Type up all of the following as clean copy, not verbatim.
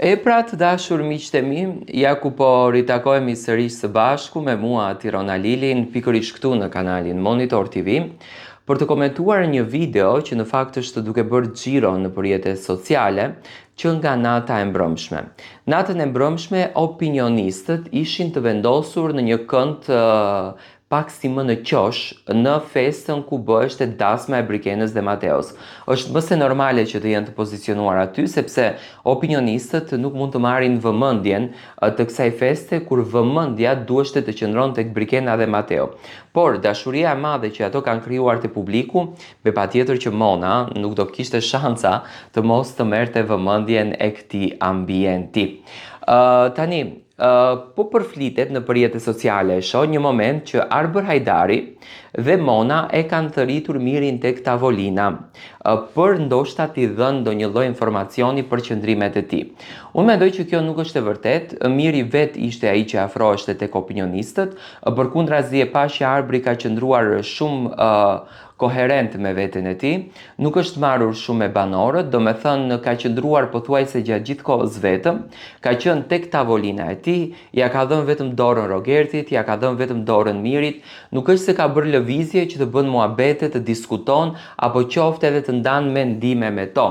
E pra të dashur miqtë e mi, ja ku po ritakohemi sërish së bashku me mua Tirona Lilin, pikërisht këtu në kanalin Monitor TV, për të komentuar një video që në fakt është duke bërë xhiro nëpër rrjete sociale që nga nata e mbrëmshme. Natën e mbrëmshme opinionistët ishin të vendosur në një kënd pak si më në qosh në festën ku bëheshte dasma e Brikenës dhe Mateos. Është më se normale që të jenë të pozicionuar aty, sepse opinionistët nuk mund të marrin vëmendjen të kësaj feste kur vëmendja duheshte të qëndron tek Brikena dhe Mateo. Por dashuria e madhe që ato kanë krijuar te publiku, me patjetër që Mona nuk do kishte shanca të mos të merrte vëmendjen e këtij ambienti. Tani, po përflitet nëpër rrjete sociale e shoh një moment që Arbër Hajdari dhe Mona e kanë thërritur Mirin tek tavolina për ndoshta t'i dhënë ndonjë lloj informacioni për qëndrimet e tij. Unë mendoj që kjo nuk është e vërtetë, Miri vetë ishte ai që afroheshte tek opinionistët, përkundrazi e pashë që Arbri ka qëndruar shumë koherent me veten e tij, nuk është marrur shumë me banorët, domethënë ka qëndruar pothuajse gjatë gjithë kohës vetëm, ka qenë tek tavolina e tij, ia ka dhënë vetëm dorën Rogertit, ia ka dhënë vetëm dorën Mirit, nuk është se ka bërë lëvizje që të bën muhabete, të diskuton apo qoftë edhe të ndan mendime me to.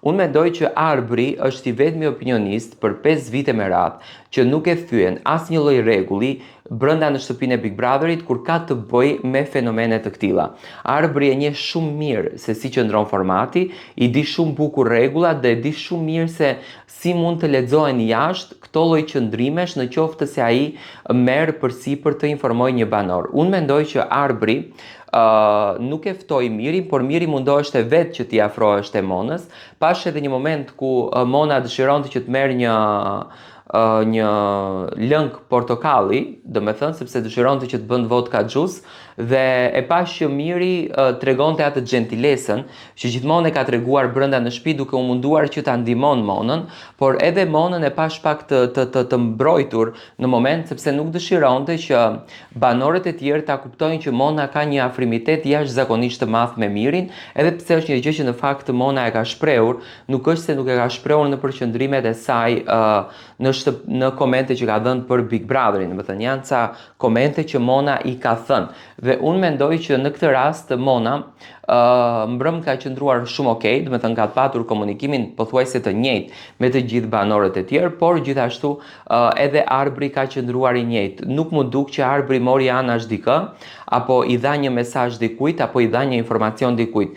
Unë mendoj që Arbri është i vetmi opinionist për 5 vite me radhë që nuk e thyen asnjë lloj rregulli brenda në shtëpinë e Big Brotherit kur ka të bëjë me fenomene të këtilla. Arbri e njeh shumë mirë se si qëndron formati, i di shumë bukur rregullat dhe e di shumë mirë se si mund të lexohen jashtë këto lloj qëndrimesh në qoftë se ai merr përsipër të informojë një banor. Unë mendoj që Arbri uh, nuk e ftoi Mirin, por Miri mundoheshte vetë që t'i afroheshte Monës. Pashë edhe një moment ku Mona dëshironte që të merr një një lëng portokalli, domethënë sepse dëshironte që të bënte vodka juice dhe e pashë që Miri tregonte atë xhentilesën që gjithmonë e ka treguar brenda në shtëpi duke u munduar që ta ndihmon Monën, por edhe Monën e pashë pak të të të, të mbrojtur në moment sepse nuk dëshironte që banorët e tjerë ta kuptojnë që Mona ka një afrimitet jashtëzakonisht të madh me Mirin, edhe pse është një gjë që në fakt Mona e ka shprehur, nuk është se nuk e ka shprehur nëpër qëndrimet e saj uh, në shtëp, në komente që ka dhënë për Big Brotherin, domethënë janë ca komente që Mona i ka thënë. Dhe unë mendoj që në këtë rast Mona uh, mbrëm ka qëndruar shumë okay, domethënë ka patur komunikimin pothuajse të njëjtë me të gjithë banorët e tjerë, por gjithashtu uh, edhe Arbri ka qëndruar i njëjtë. Nuk m'u duk që Arbri mori anash dikë, apo i dha një mesazh dikujt, apo i dha një informacion dikujt.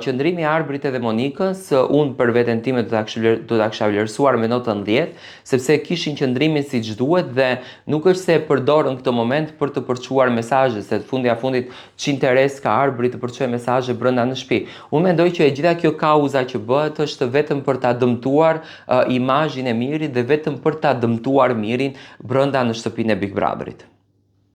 Qëndrimi i Arbrit edhe Monikës, unë për veten time do ta do ta kisha vlerësuar me notën 10, sepse kishin qëndrimin siç duhet dhe nuk është se e përdorën këtë moment për të përçuar mesazhe, se fundja fundit ç'interes ka Arbri të përçojë mesazhe brenda në shtëpi. Unë mendoj që e gjitha kjo kauza që bëhet është vetëm për ta dëmtuar uh, imazhin e Mirit dhe vetëm për ta dëmtuar Mirin brenda në shtëpinë e Big Brotherit.